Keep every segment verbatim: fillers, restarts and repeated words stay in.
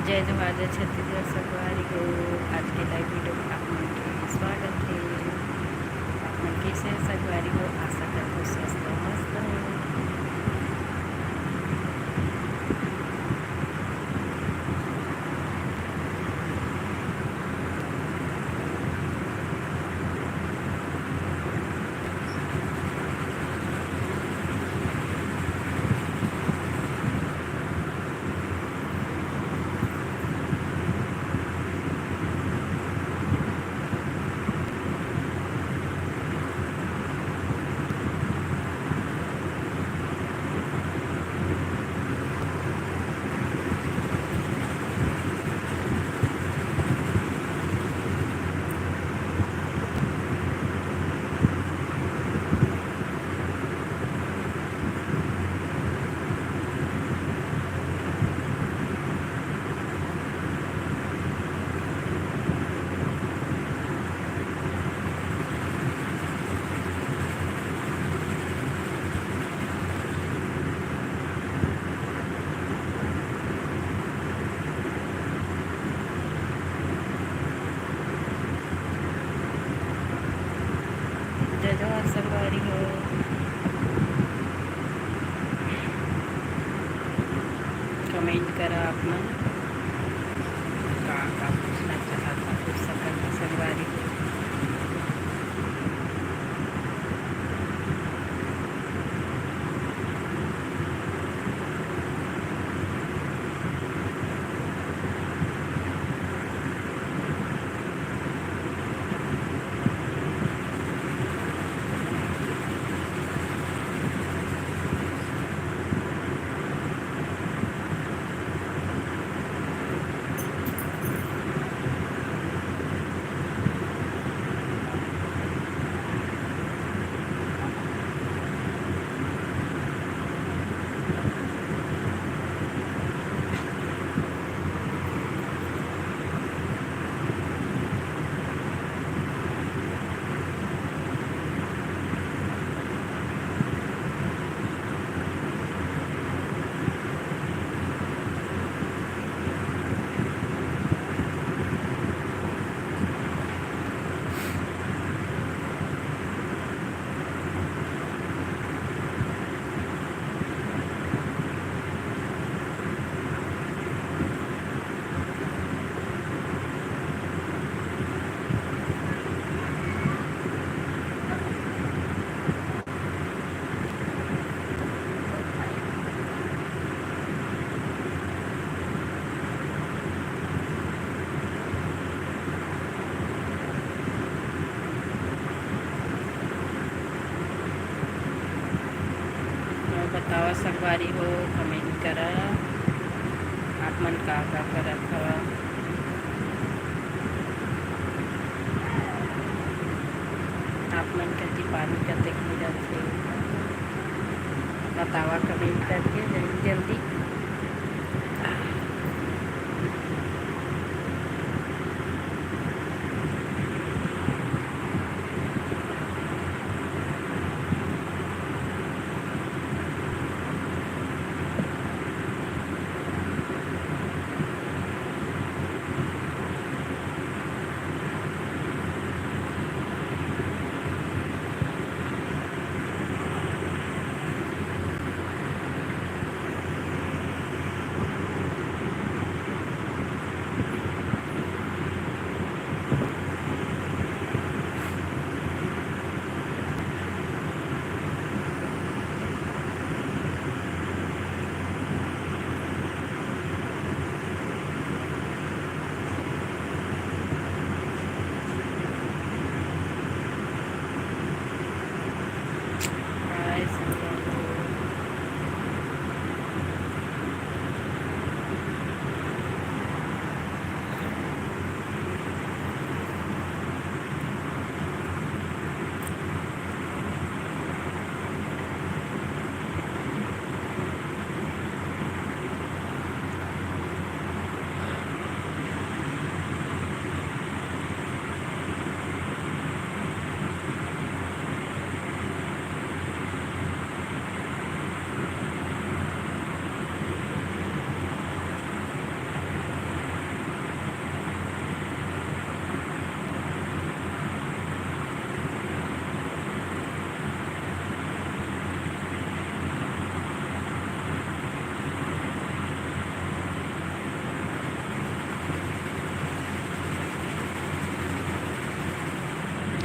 जय जोहार, जय छत्तीसगढ़ संगवारी हो। आज के live video में आप मन के स्वागत हे। आप मन कइसे हे संगवारी हो? आशा करथों स्वस्थ हो, मस्त हो। जय जोहार संगवारी हो। Comment करा आप मन, का का पूछना चाहत हा, पूछ सकत हा संगवारी हो। अउ बतावा संगवारी हो, comment करा, आप मन का का करत हवा। आप मन कति पानी कतेक गिरत हे, बतावा comment करके जल्दी जल्दी।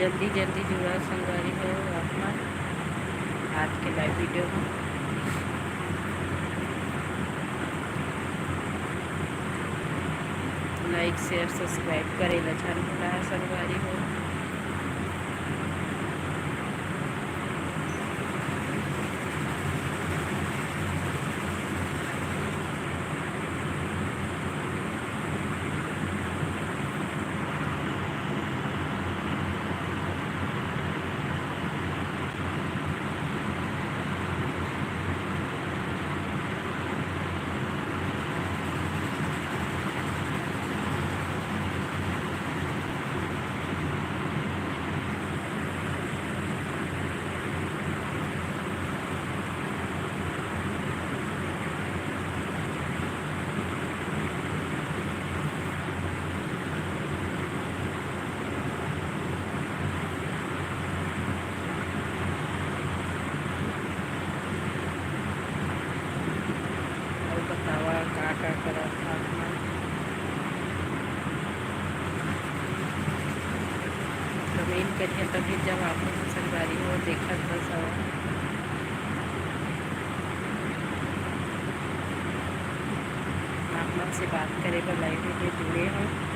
जल्दी जल्दी जुड़ा संगवारी हो आप मन आज के live video में। Like, share, subscribe करे ला झन भुला संगवारी हो। अउ बतावा का का करत हव आप मन? Comment करिहा तभी जब आप मन संगवारी हो देखत बस हव। आप मन से बात करे बर live video जुड़े हव।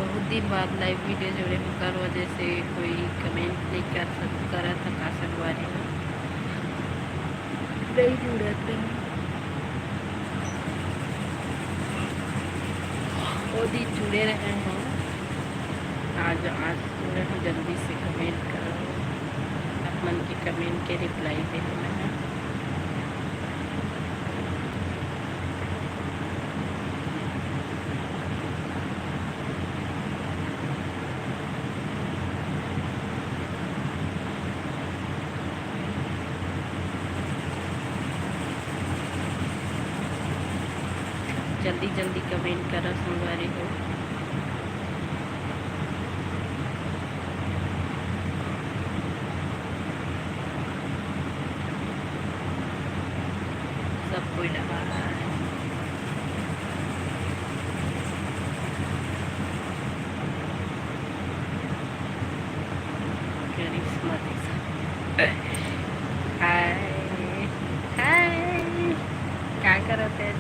बहुत दिन बाद live video जुड़े हूँ, ओकर वजह से कोई comment नहीं कर सक-, करत ह का संगवारी हो। नहीं जुड़त हे। वो दिन जुड़े रहे हो, आज, आज जुड़े हो, जल्दी से comment करो। आप मन के comment के reply दे हूँ मैं। जल्दी जल्दी comment करो संगवारी हो। सब कोई लगा है। करिश्मा दीदी। हाय, हाय, का करत हे?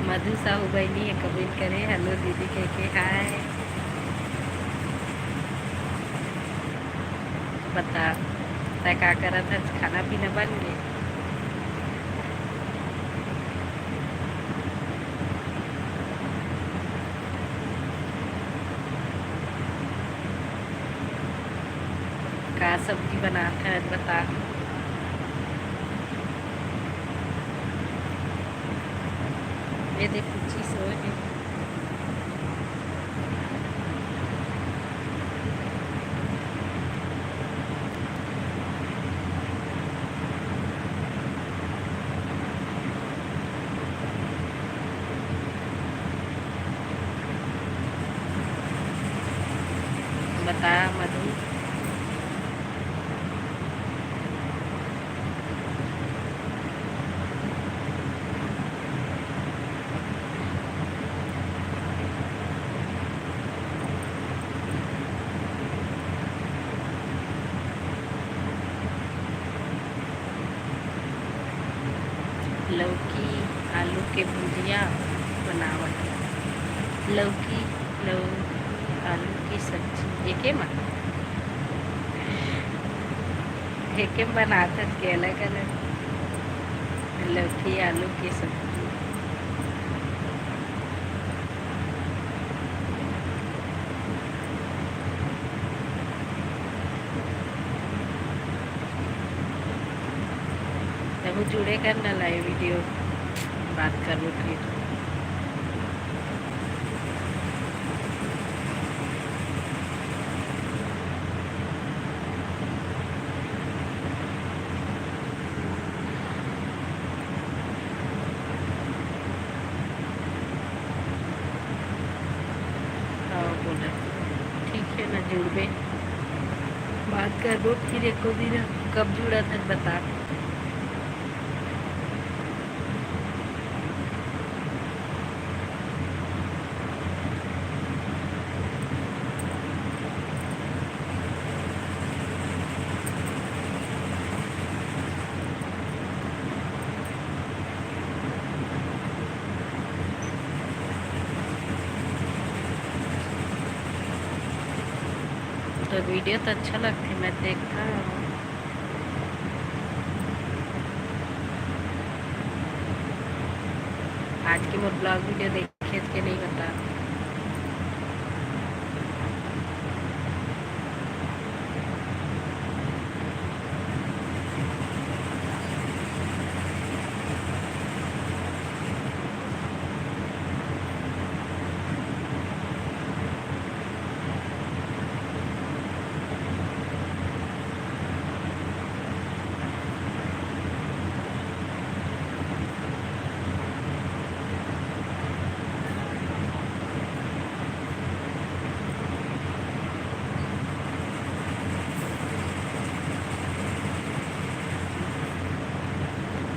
मधु साहू बहिनी हे comment करे, hello दीदी कह के, हाय। बता, तै का करत हस? खाना पीना बन गे? का सब्जी बनात हस, बता। ये देख, कुची सोए हे। बता मधु। बनावत। लौकी, लौ-, आलू की सब्जी एके म, एके म बनाथस के अलग-अलग। लौकी आलू की सब्जी। तहूँ जुड़े कर ना live video, बात करबो फिर। हाँ, बोले, ठीक है ना, जुड़बे, बात करबो फिर एको दिन, कब जुड़ा था बता। तो video तो अच्छा लगथे, मैं देखता हूँ। आज के मोर vlog video देखे के नहीं बता।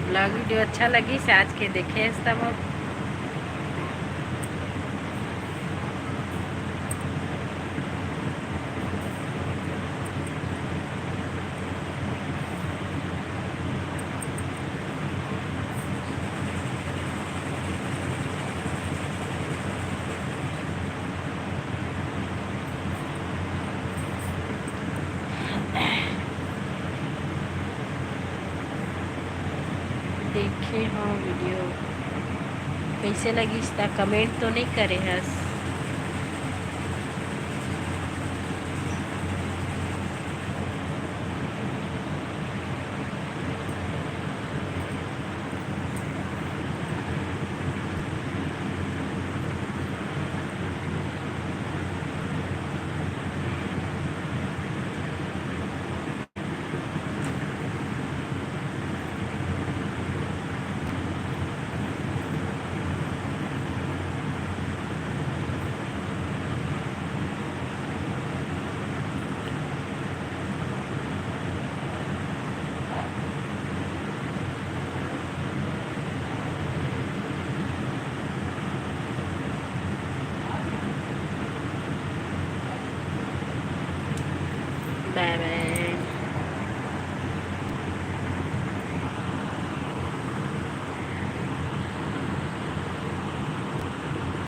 Vlog video अच्छा लगिस आज के, देखे हस तब। देखे हो video, कैसे लगिस ता comment तो नहीं करे हस। Bye bye।